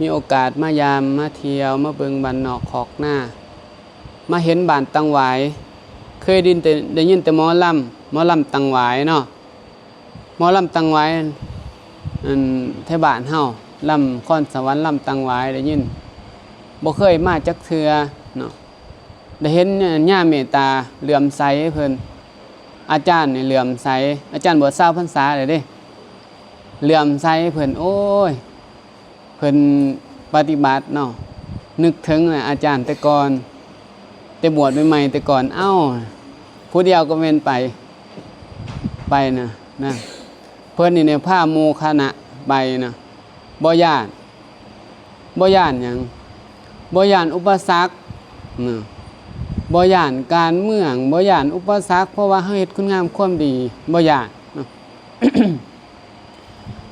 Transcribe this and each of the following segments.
ມີໂອກາດມາຢາມມາທ່ຽວ ມາເບິ່ງບ້ານນອກຄອກນາ ມາເຫັນບ້ານຕັງຫວາຍ. ເຄີຍໄດ້ຍິນແຕ່ ໄດ້ຍິນແຕ່ໝໍລຳ ໝໍລຳຕັງຫວາຍເນາະ. ໝໍລຳຕັງຫວາຍ ອັນ ແຖວບ້ານເຮົາ ລຳຄອນສະຫວັນ ລຳຕັງຫວາຍ ໄດ້ຍິນ ບໍ່ເຄີຍມາຈັກເທື່ອເນາະ. ໄດ້ເຫັນຍາເມດຕາເຫຼື້ອມໃສເພິ່ນ ອາຈານນີ້ເຫຼື້ອມໃສ ອາຈານບວດຊາວພັນສາແລ້ວເດ້ ເຫຼື້ອມໃສເພິ່ນ ໂອ້ຍ ເພິ່ນປະຕິບັດເນາະ. ນຶກເຖິງອາຈານແຕ່ກ່ອນ ແຕ່ບວດໃໝ່ໆ ແຕ່ກ່ອນ ເອົ້າ ຜູ້ດຽວກໍແມ່ນໄປ ໄປນະ ນະ ເພິ່ນນີ້ແນວພາໝູ່ຄະນະໄປນະ ບໍ່ຢ້ານ ບໍ່ຢ້ານຫຍັງ ບໍ່ຢ້ານອຸປະສັກນະ ບໍ່ຢ້ານການເມືອງ ບໍ່ຢ້ານອຸປະສັກ ເພາະວ່າເຮົາເຮັດຄຸນງາມຄວາມດີ ບໍ່ຢ້ານເນາະ.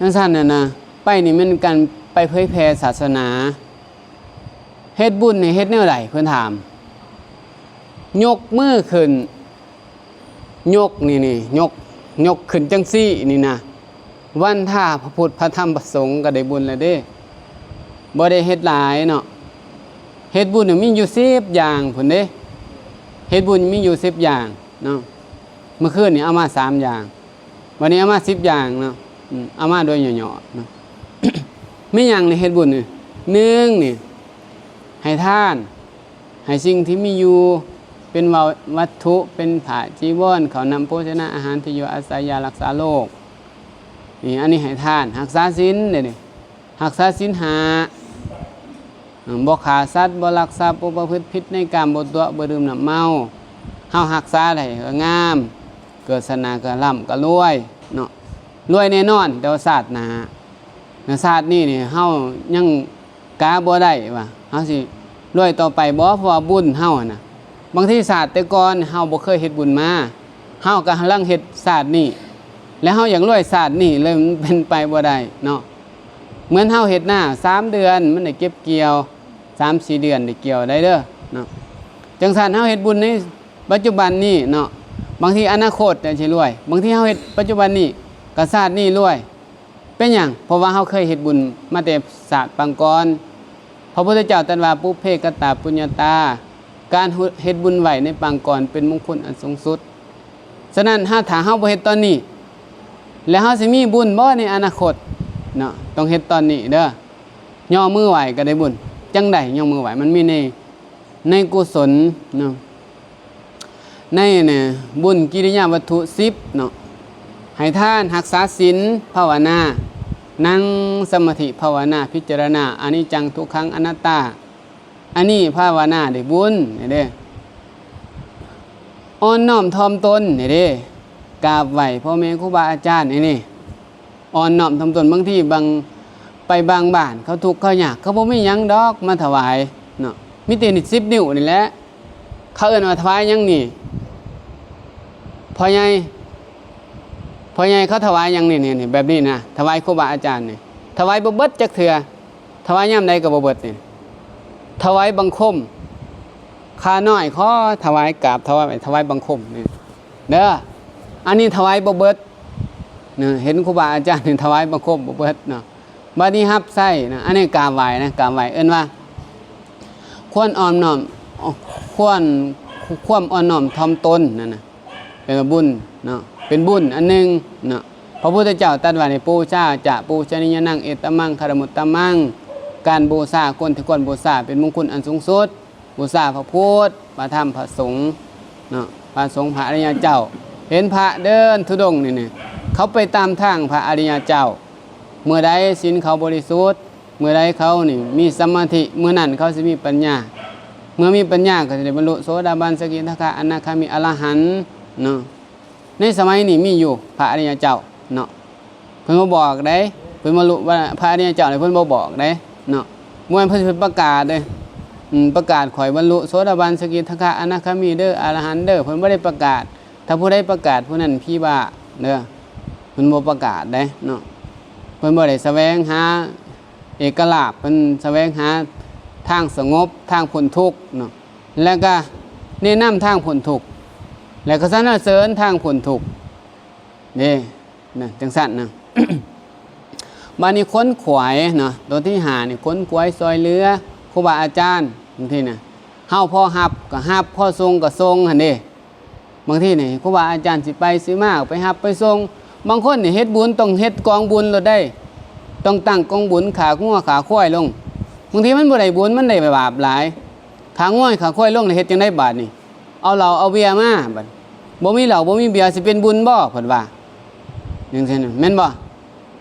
ຈັ່ງຊັ້ນນະນະ ໄປນີ້ແມ່ນການໄປເຜີຍແຜ່ສາສະໜາ. ເຮັດບຸນນີ້ເຮັດແນວໃດ ເພິ່ນຖາມ. ຍົກມືຂຶ້ນ ຍົກນີ້ ນີ້ ຍົກ ຍົກຂຶ້ນຈັ່ງຊີ້ນີ້ນະ ວັນທາພະພຸດ ພະທຳ ພະສົງ ກໍໄດ້ບຸນແລ້ວເດ້. ບໍ່ໄດ້ເຮັດຫຼາຍເນາະ ເຮັດບຸນມີຢູ່ສິບຢ່າງພຸ້ນເດ້. ເຮັດບຸນມີຢູ່ສິບຢ່າງເນາະ. ມື້ຄືນນີ້ເອົາມາສາມຢ່າງ ວັນນີ້ເອົາມາສິບຢ່າງເນາະ ອືມ ເອົາມາໂດຍຫຍໍ້ໆເນາະ. ມີຫຍັງໃນເຮັດບຸນນີ້? ໜຶ່ງນີ້ ໃຫ້ທານ ໃຫ້ສິ່ງທີ່ມີຢູ່ ເປັນວ່າວັດຖຸ ເປັນຜ້າຈີວອນ ເຂົ້ານ້ຳໂພຊະນະອາຫານ ທີ່ຢູ່ອາໄສ ຢາຮັກສາໂລກ ນີ້ ອັນນີ້ໃຫ້ທານ. ຮັກສາສິນເດ້ນີ້ ຮັກສາສິນຫ້າ ບໍ່ຂ້າສັດ ບໍ່ລັກຊັບ ບໍ່ປະພຶດຜິດໃນກາມ ບໍ່ຕົວະ ບໍ່ດື່ມນ້ຳເມົາ. ເຮົາຮັກສາໄດ້ກໍງາມ ເກີດຊາດໜ້າກໍລ່ຳກໍລວຍເນາະ ລວຍແນ່ນອນ ແຕ່ວ່າຊາດໜ້າ ຊາດນີ້ນີ້ເຮົາຍັງກະບໍ່ໄດ້ວ່າເຮົາຊິລວຍຕໍ່ໄປບໍ່ ເພາະວ່າບຸນເຮົາຫັ້ນນະ ບາງທີຊາດແຕ່ກ່ອນເຮົາບໍ່ເຄີຍເຮັດບຸນມາ ເຮົາກໍກຳລັງເຮັດຊາດນີ້ ແລະເຮົາຢາກລວຍຊາດນີ້ເລີຍ ມັນເປັນໄປບໍ່ໄດ້ເນາະ. ເໝືອນເຮົາເຮັດນາສາມເດືອນ ມັນໄດ້ເກັບກ່ຽວ ສາມສີ່ເດືອນໄດ້ກ່ຽວໄດ້ເດີເນາະ. ຈັ່ງຊັ້ນເຮົາເຮັດບຸນໃນປັດຈຸບັນນີ້ເນາະ ບາງທີອະນາຄົດຈະຊິລວຍ ບາງທີເຮົາເຮັດປັດຈຸບັນນີ້ກໍຊາດນີ້ລວຍ. ເປັນຫຍັງ? ເພາະວ່າເຮົາເຄີຍເຮັດບຸນມາແຕ່ຊາດປາງກ່ອນ. ພະພຸດທະເຈົ້າຕັດວ່າ ປຸບເພກະຕາປຸນຍະຕາ ການເຮັດບຸນໄວ້ໃນປາງກ່ອນເປັນມຸງຄຸນອັນສູງສຸດ. ສະນັ້ນ ຖ້າເຮົາບໍ່ເຮັດຕອນນີ້ ແລ້ວເຮົາຊິມີບຸນບໍ່ໃນອະນາຄົດເນາະ? ຕ້ອງເຮັດຕອນນີ້ເດີ. ຍໍມືໄຫວ້ກໍໄດ້ບຸນ. ຈັ່ງໃດ? ຍໍມືໄຫວ້ ມັນມີໃນ ໃນກຸສົນເນາະ ໃນ ໃນບຸນກິລິຍາວັດຖຸສິບເນາະ ໃຫ້ທານ ຮັກສາສິນ ພາວະນາ ນັ່ງສະມາທິ ພາວະນາ ພິຈາລະນາ ອະນິດຈັງ ທຸກຂັງ ອະນັດຕາ. ອັນນີ້ພາວະນາໄດ້ບຸນນີ້ເດ້ ອ່ອນນ້ອມຖ່ອມຕົນນີ້ເດ້ ກາບໄຫວ້ພໍ່ແມ່ຄູບາອາຈານນີ້ ອ່ອນນ້ອມຖ່ອມຕົນ. ບາງທີບາງ ໄປບາງບ້ານ ເຂົາທຸກເຂົາຍາກ ເຂົາບໍ່ມີຫຍັງດອກມາຖວາຍເນາະ ມີແຕ່ສິບນິ້ວນີ້ແຫຼະ ເຂົາເອີ້ນວ່າຖວາຍຫຍັງນີ້ ພໍ່ໃຫຍ່ ພໍ່ໃຫຍ່ເຂົາຖວາຍຫຍັງນີ້ ນີ້ ນີ້ ແບບນີ້ນະ ຖວາຍຄູບາອາຈານນີ້ ຖວາຍບໍ່ເບິດຈັກເທື່ອ. ຖວາຍຍາມໃດກໍບໍ່ເບິດນີ້ ຖວາຍບັງຄົມ ຂ້ານ້ອຍຂໍຖວາຍ ກາບຖວາຍ ຖວາຍບັງຄົມນີ້ເດີ. ອັນນີ້ຖວາຍບໍ່ເບິດນະ ເຫັນຄູບາອາຈານນີ້ຖວາຍບັງຄົມບໍ່ເບິດເນາະ. ບັດນີ້ຮັບໃຊ້ນະ ອັນນີ້ກາບໄຫວ້ນະ ກາບໄຫວ້ ເອີ້ນວ່າຄວນອ່ອນນ້ອມ ຄວນ ຄວາມອ່ອນນ້ອມຖ່ອມຕົນນັ້ນນະ ເອີ້ນວ່າບຸນເນາະ ເປັນບຸນອັນໜຶ່ງເນາະ. ພະພຸດທະເຈົ້າຕັດວ່າໃນ ປູຊາຈະປູຊະນີຍານັງ ເອຕະມັງຄະລະມຸດຕະມັງ ການບູຊາຄົນທີ່ຄວນບູຊາ ເປັນມຸງຄຸນອັນສູງສຸດ. ບູຊາພະພຸດ ພະທຳ ພະສົງເນາະ ພະສົງ ພະອະລິຍະເຈົ້າ. ເຫັນພະເດີນທຸດົງນີ້ ນີ້ ເຂົາໄປຕາມທາງພະອະລິຍະເຈົ້າ ເມື່ອໃດສິນເຂົາບໍລິສຸດ ເມື່ອໃດເຂົານີ້ມີສະມາທິ ມື້ນັ້ນເຂົາຊິມີປັນຍາ ເມື່ອມີປັນຍາກໍຊິໄດ້ບັນລຸໂສດາບັນ ສະກິດາຄາ ອະນາຄາມີ ອະລະຫັນເນາະ. ໃນສະໄໝນີ້ມີຢູ່ພະອະລິຍະເຈົ້າເນາະ ເພິ່ນບໍ່ບອກເດ້ ເພິ່ນບໍ່ຮູ້ວ່າພະອະລິຍະເຈົ້ານີ້ ເພິ່ນບໍ່ບອກເດ້ເນາະ ບໍ່ແມ່ນເພິ່ນຊິໄປປະກາດເດ້ ອືມ ປະກາດຂ້ອຍບັນລຸໂສດາບັນ ສະກິດາຄາ ອະນາຄາມີເດີ ອະລະຫັນເດີ ເພິ່ນບໍ່ໄດ້ປະກາດ. ຖ້າຜູ້ໃດປະກາດ ຜູ້ນັ້ນຜີບ້າເດີ ເພິ່ນບໍ່ປະກາດເດ້ເນາະ ເພິ່ນບໍ່ໄດ້ສະແຫວງຫາ ເອກະລາບ ເພິ່ນສະແຫວງຫາທາງສະຫງົບ ທາງພົ້ນທຸກເນາະ ແລ້ວກະແນະນຳທາງພົ້ນທຸກ ແລ້ວກະສັນລະເສີນທາງພົ້ນທຸກເດ້ ນະ ຈັ່ງຊັ້ນນະ. ບາດນີ້ຂົນຂວາຍເນາະ ໂຕທີຫ້ານີ້ ຂົນຂວາຍຊ່ອຍເຫຼືອຄູບາອາຈານ. ບາງທີນະ ເຮົາພໍຮັບກໍຮັບ ພໍສົ່ງກໍສົ່ງຫັ້ນເດ້. ບາງທີນີ້ຄູບາອາຈານຊິໄປຊິມາ ໄປຮັບໄປສົ່ງ. ບາງຄົນນີ້ເຮັດບຸນຕ້ອງເຮັດກອງບຸນໂລດເດ້ ຕ້ອງຕັ້ງກອງບຸນຂ້າງົວຂ້າຄວາຍລົງ. ບາງທີມັນບໍ່ໄດ້ບຸນ ມັນໄດ້ບາບຫຼາຍ. ຂ້າງົວຂ້າຄວາຍລົງ ແລ້ວເຮັດຈັ່ງໃດບາດນີ້? ເອົາເຫຼົ້າເອົາເບຍມາ ບາດບໍ່ມີເຫຼົ້າບໍ່ມີເບຍ ຊິເປັນບຸນບໍ່? ເພິ່ນວ່າຈັ່ງຊີ້ນະ ແມ່ນບໍ່?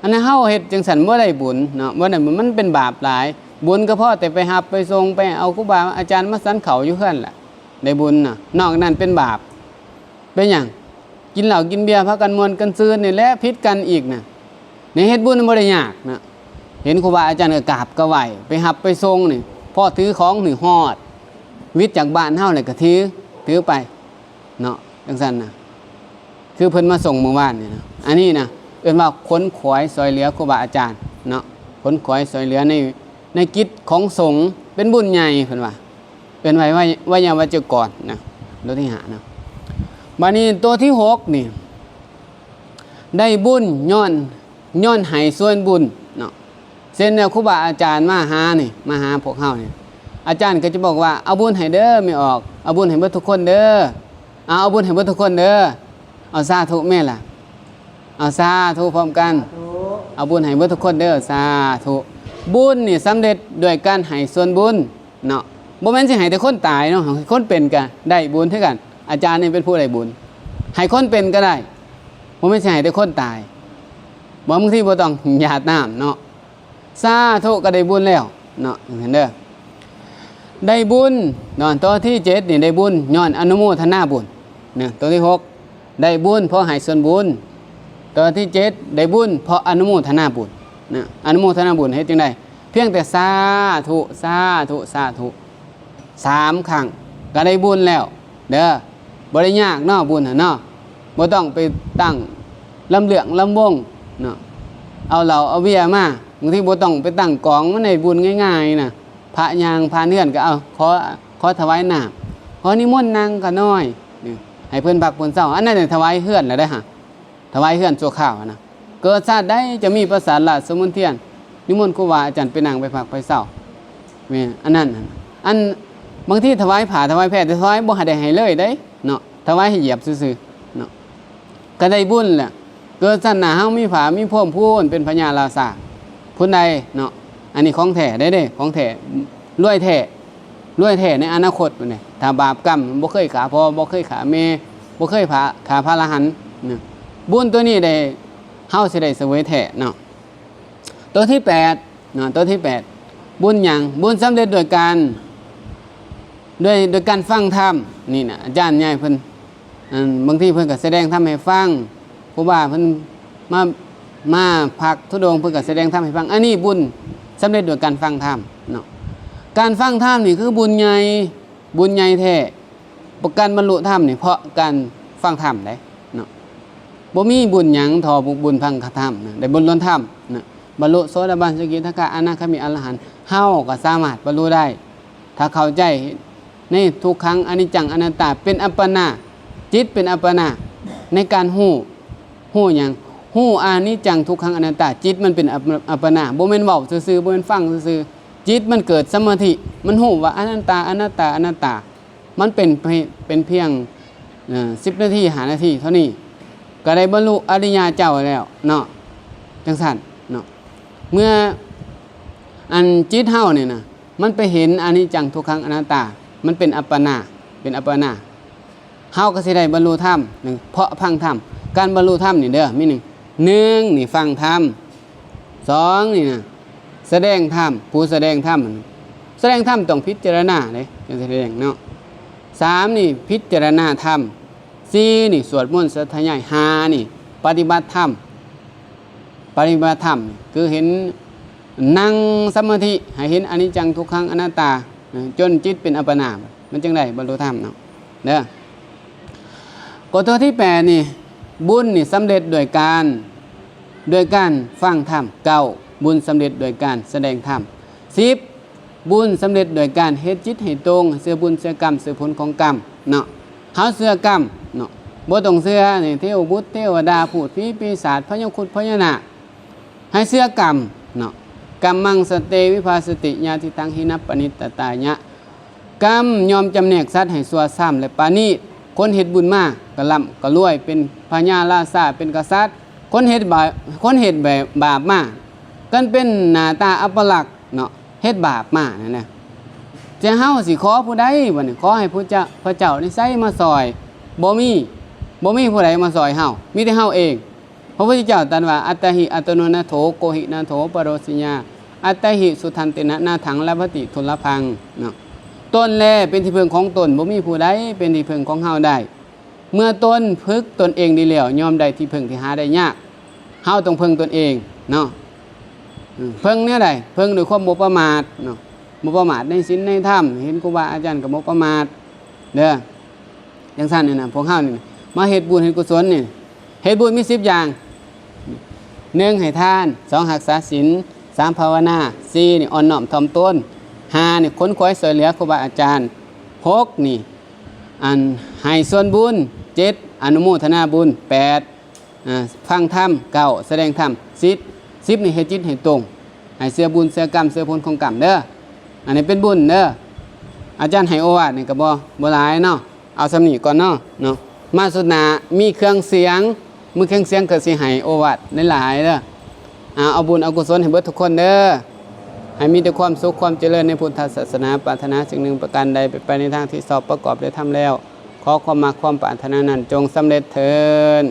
ອັນນັ້ນເຮົາເຮັດຈັ່ງຊັ້ນບໍ່ໄດ້ບຸນເນາະ ບໍ່ໄດ້ບຸນ ມັນເປັນບາບຫຼາຍ. ບຸນກໍພໍແຕ່ໄປຮັບໄປສົ່ງ ໄປເອົາຄູບາອາຈານມາສັນເຂົ້າຢູ່ເຮືອນລະ ໄດ້ບຸນນະ ນອກນັ້ນເປັນບາບ. ເປັນຫຍັງ? ກິນເຫຼົ້າກິນເບຍ ພາກັນມ່ວນກັນຊື່ນນີ້ແຫຼະ ຜິດກັນອີກນະ. ນີ້ເຮັດບຸນບໍ່ໄດ້ຍາກນະ ເຫັນຄູບາອາຈານກໍກາບກໍໄຫວ້ ໄປຮັບໄປສົ່ງນີ້ ພໍຖືຂອງນີ້ຮອດ ວິດຈາກບ້ານເຮົາແລ້ວກໍຖື ຖືໄປເນາະ ຈັ່ງຊັ້ນນະ. ຄືເພິ່ນມາສົ່ງມື້ວານນີ້ນະ ອັນນີ້ນະ ເອີ້ນວ່າຂົນຂວາຍຊ່ອຍເຫຼືອຄູບາອາຈານເນາະ ຂົນຂວາຍຊ່ອຍເຫຼືອໃນ ໃນກິດຂອງສົງ ເປັນບຸນໃຫຍ່ເພິ່ນວ່າ ເອີ້ນໄວ້ໄວ ໄວຍາວັດຈະກອນນະ ໂຕທີຫ້ານະ. ບາດນີ້ໂຕທີຫົກນີ້ ໄດ້ບຸນຍ້ອນ ຍ້ອນໃຫ້ສ່ວນບຸນເນາະ. ເຊັ່ນແນວຄູບາອາຈານມາຫານີ້ ມາຫາພວກເຮົານີ້ ອາຈານກໍຈະບອກວ່າ ເອົາບຸນໃຫ້ເດີແມ່ອອກ ເອົາບຸນໃຫ້ເບິດທຸກຄົນເດີ ເອົາ ເອົາບຸນໃຫ້ເບິດທຸກຄົນເດີ. ເອົາ ສາທຸແມ່ລະ ເອົາ ສາທຸພ້ອມກັນ ເອົາບຸນໃຫ້ເບິດທຸກຄົນເດີ ສາທຸ. ບຸນນີ້ສຳເລັດດ້ວຍການໃຫ້ສ່ວນບຸນເນາະ ບໍ່ແມ່ນຊິໃຫ້ແຕ່ຄົນຕາຍເນາະ ໃຫ້ຄົນເປັນກະໄດ້ບຸນຄືກັນ. ອາຈານນີ້ເປັນຜູ້ໄດ້ບຸນ ໃຫ້ຄົນເປັນກໍໄດ້ ບໍ່ແມ່ນຊິໃຫ້ແຕ່ຄົນຕາຍ. ບາງທີບໍ່ຕ້ອງຢາດນ້ຳເນາະ ສາທຸ ກໍໄດ້ບຸນແລ້ວເນາະ ເຫັນເດີ. ໄດ້ບຸນເນາະ ໂຕທີເຈັດນີ້ ໄດ້ບຸນຍ້ອນອະນຸໂມທະນາບຸນເນາະ. ໂຕທີຫົກ ໄດ້ບຸນເພາະໃຫ້ສ່ວນບຸນ. ໂຕທີເຈັດ ໄດ້ບຸນເພາະອະນຸໂມທະນາບຸນນະ. ອະນຸໂມທະນາບຸນເຮັດຈັ່ງໃດ? ພຽງແຕ່ສາທຸ ສາທຸ ສາທຸ ສາມຄັ້ງກໍໄດ້ບຸນແລ້ວເດີ. ບໍ່ໄດ້ຍາກເນາະ ບຸນຫັ້ນເນາະ ບໍ່ຕ້ອງໄປຕັ້ງລຳເລື່ອງລຳວົງເນາະ ເອົາເຫຼົ້າເອົາເບຍມາ. ບາງທີບໍ່ຕ້ອງໄປຕັ້ງກອງ ມັນໄດ້ບຸນງ່າຍໆນະ. ພະຍ່າງຜ່ານເຮືອນກໍເອົາ ຂໍ ຂໍຖວາຍນ້ຳ ຂໍນິມົນນັ່ງຂະນ້ອຍ ນີ້ ໃຫ້ເພິ່ນພັກເພິ່ນເຊົາ. ອັນນັ້ນໄດ້ຖວາຍເຮືອນແລ້ວເດ້ຫະ ຖວາຍເຮືອນຊົ່ວຄາວຫັ້ນນະ. ເກີດຊາດໃດຈະມີປາສາດລາຊະມົນທຽນ ນິມົນຄູບາອາຈານໄປນັ່ງໄປພັກໄປເຊົາ. ແມ່ນ ອັນນັ້ນ ອັນ ບາງທີຖວາຍຜ້າຖວາຍແພ ແຕ່ຖວາຍບໍ່ໃຫ້ໄດ້ໃຫ້ເລີຍເດ້ເນາະ ຖວາຍໃຫ້ຢຽບຊື່ໆເນາະ ກໍໄດ້ບຸນແຫຼະ. ເກີດຊາດໜ້າເຮົາມີຜ້າມີໂພມພູນເປັນພະຍາລາຊາ ຜູ້ໃດເນາະ ອັນນີ້ຂອງແທ້ເດ້ ຂອງແທ້ ລວຍແທ້ ລວຍແທ້ໃນອະນາຄົດພຸ້ນເດ້. ຖ້າບາບກຳ ບໍ່ເຄີຍຂ້າພໍ່ ບໍ່ເຄີຍຂ້າແມ່ ບໍ່ເຄີຍຂ້າ ຂ້າພະອະລະຫັນນະ ບຸນໂຕນີ້ໄດ້ ເຮົາຊິໄດ້ສະເຫວີຍແທ້ເນາະ. ໂຕທີແປດເນາະ ໂຕທີແປດ ບຸນຫຍັງ? ບຸນສຳເລັດດ້ວຍການ ດ້ວຍ ດ້ວຍການຟັງທຳ. ນີ້ນະ ອາຈານໃຫຍ່ເພິ່ນ ອັນ ບາງທີເພິ່ນກໍສະແດງທຳໃຫ້ຟັງ ຄູບາເພິ່ນມາ ມາພັກທຸດົງ ເພິ່ນກໍສະແດງທຳໃຫ້ຟັງ. ອັນນີ້ບຸນສຳເລັດດ້ວຍການຟັງທຳເນາະ. ການຟັງທຳນີ້ຄືບຸນໃຫຍ່ ບຸນໃຫຍ່ແທ້. ປະກັນບັນລຸທຳນີ້ເພາະການຟັງທຳເດ້ເນາະ. ບໍ່ມີບຸນຫຍັງທໍ່ບຸນຟັງທຳນະ ໄດ້ບຸນລ້ວນທຳນະ ບັນລຸໂສດາບັນ ສະກິທາຄາ ອະນາຄາມີ ອະລະຫັນ ເຮົາກໍສາມາດບັນລຸໄດ້ ຖ້າເຂົ້າໃຈໃນທຸກຂັງ ອະນິດຈັງ ອະນັດຕາ ເປັນອັບປະນາ ຈິດເປັນອັບປະນາ ໃນການຮູ້ ຮູ້ຫຍັງ? ຮູ້ອະນິດຈັງ ທຸກຂັງ ອະນັດຕາ ຈິດມັນເປັນອັບ ອັບປະນາ ບໍ່ແມ່ນເວົ້າຊື່ໆ ບໍ່ແມ່ນຟັງຊື່ໆ ຈິດມັນເກີດສະມາທິ ມັນຮູ້ວ່າອະນັດຕາ ອະນັດຕາ ອະນັດຕາ. ມັນເປັນພຽງ ເປັນພຽງ ເອີ ສິບນາທີ ຫ້ານາທີເທົ່ານີ້ ກໍໄດ້ບັນລຸອະລິຍະເຈົ້າແລ້ວເນາະ ຈັ່ງຊັ້ນເນາະ. ເມື່ອອັນຈິດເຮົານີ້ນະ ມັນໄປເຫັນອະນິດຈັງ ທຸກຂັງ ອະນັດຕາ ມັນເປັນອັບປະນາ ເປັນອັບປະນາ ເຮົາກໍຊິໄດ້ບັນລຸທຳ ເພາະຟັງທຳ. ການບັນລຸທຳນີ້ເດີ ມີໜຶ່ງ ໜຶ່ງນີ້ຟັງທຳ ສອງນີ້ນະ ສະແດງທຳ ຜູ້ສະແດງທຳ ສະແດງທຳຕ້ອງພິຈາລະນາເດ້ ຈັ່ງສະແດງເນາະ. ສາມນີ້ພິຈາລະນາທຳ ສີ່ນີ້ສວດມົນສາທະຍາຍ ຫ້ານີ້ປະຕິບັດທຳ ປະຕິບັດທຳຄືເຫັນ ນັ່ງສະມາທິໃຫ້ເຫັນອະນິດຈັງ ທຸກຂັງ ອະນັດຕາ ຈົນຈິດເປັນອັບປະນາ ມັນຈຶ່ງໄດ້ບັນລຸທຳເນາະ ເດີ. ກໍຕົວທີແປດນີ້ ບຸນນີ້ສຳເລັດດ້ວຍການ ດ້ວຍການຟັງທຳ. ເກົ້າ ບຸນສຳເລັດດ້ວຍການສະແດງທຳ. ສິບ ບຸນສຳເລັດດ້ວຍການເຮັດຈິດໃຫ້ຕົງ ເຊື່ອບຸນເຊື່ອກຳ ເຊື່ອຜົນຂອງກຳເນາະ. ເຮົາເຊື່ອກຳເນາະ ບໍ່ຕ້ອງເຊື່ອນີ້ເທວບຸດເທວດາ ພູດຜີປີສາດ ພະຍາຄຸດພະຍານາກ ໃຫ້ເຊື່ອກຳເນາະ ກຳມັງສະເຕວິພາສະຕິ ຍາທິທັງຫິນະປະນິດຕະຕາຍະ ກຳຍ່ອມຈຳແນກສັດໃຫ້ຊົ່ວຊ້ຳ ແລະ ປານີດ. ຄົນເຮັດບຸນມາກະລ່ຳກະລວຍ ເປັນພະຍາລາຊາ ເປັນກະສັດ. ຄົນເຮັດບາ ຄົນເຮັດແບບບາບມາ ກັນເປັນໜ້າຕາອັບປະລັກເນາະ ເຮັດບາບມານັ້ນນະ. ແຕ່ເຮົາຊິຂໍຜູ້ໃດບັດນີ້? ຂໍໃຫ້ພະເຈົ້າ ພະເຈົ້ານີ້ໃສມາຊ່ອຍ? ບໍ່ມີ ບໍ່ມີຜູ້ໃດມາຊ່ອຍເຮົາ ມີແຕ່ເຮົາເອງ. ພະພຸດທະເຈົ້າຕັດວ່າ ອັດຕະຫິອັດຕະໂນນາໂຖ ໂກຫິນາໂຖ ປະໂຣສິຍາ ອັດຕະຫິສຸທັນເຕນະ ນາຖັງລະພັດຕິທຸລະພັງເນາະ. ຕົນແລເປັນທີ່ເພິ່ງຂອງຕົນ ບໍ່ມີຜູ້ໃດເປັນທີ່ເພິ່ງຂອງເຮົາໄດ້. ເມື່ອຕົນຝຶກຕົນເອງດີແລ້ວ ຍ່ອມໄດ້ທີ່ເພິ່ງທີ່ຫາໄດ້ຍາກ. ເຮົາຕ້ອງເພິ່ງຕົນເອງເນາະ. ເພິ່ງແນວໃດ? ເພິ່ງດ້ວຍຄວາມບໍ່ປະໝາດເນາະ ບໍ່ປະໝາດໃນສິນໃນທຳ. ເຫັນຄູບາອາຈານກໍບໍ່ປະໝາດເດີ. ຈັ່ງຊັ້ນນີ້ນະ ພວກເຮົານີ້ນະ ມາເຮັດບຸນເຮັດກຸສົນນີ້ ເຮັດບຸນມີສິບຢ່າງ. ໜຶ່ງ ໃຫ້ທານ. ສອງ ຮັກສາສິນ. ສາມ ພາວະນາ. ສີ່ ນີ້ ອ່ອນນ້ອມຖ່ອມຕົນ. ຫ້າ ນີ້ ຂົນຂວາຍຊ່ວຍເຫຼືອຄູບາອາຈານ. ຫົກ ນີ້ ອັນ ໃຫ້ສ່ວນບຸນ. ເຈັດ ອະນຸໂມທະນາບຸນ. ແປດ ອ່າ ຟັງທຳ. ເກົ້າ ສະແດງທຳ. ສິບ ສິບ ນີ້ ເຮັດຈິດໃຫ້ຕົງ ໃຫ້ເຊື່ອບຸນເຊື່ອກຳ ເຊື່ອຜົນຂອງກຳເດີ. ອັນນີ້ເປັນບຸນເດີ. ອາຈານໃຫ້ໂອວາດນີ້ກໍບໍ່ ບໍ່ຫຼາຍເນາະ ເອົາສ່ຳນີ້ກ່ອນເນາະ ເນາະ. ມາສຸດໜ້າມີເຄື່ອງສຽງ ມີເຄື່ອງສຽງກໍຊິໃຫ້ໂອວາດຫຼາຍໆເດີ. ເອົາ ເອົາບຸນເອົາກຸສົນໃຫ້ເບິດທຸກຄົນເດີ. ໃຫ້ມີແຕ່ຄວາມສຸກຄວາມຈະເລີນໃນພຸດທະສາສະໜາ. ປາດຖະໜາສິ່ງໜຶ່ງປະການໃດ ເປັນໄປໃນທາງທີ່ຊອບ ປະກອບດ້ວຍທຳແລ້ວ ຂໍຄວາມມັກຄວາມປາດຖະໜານັ້ນຈົ່ງສຳເລັດເທີ້ນ.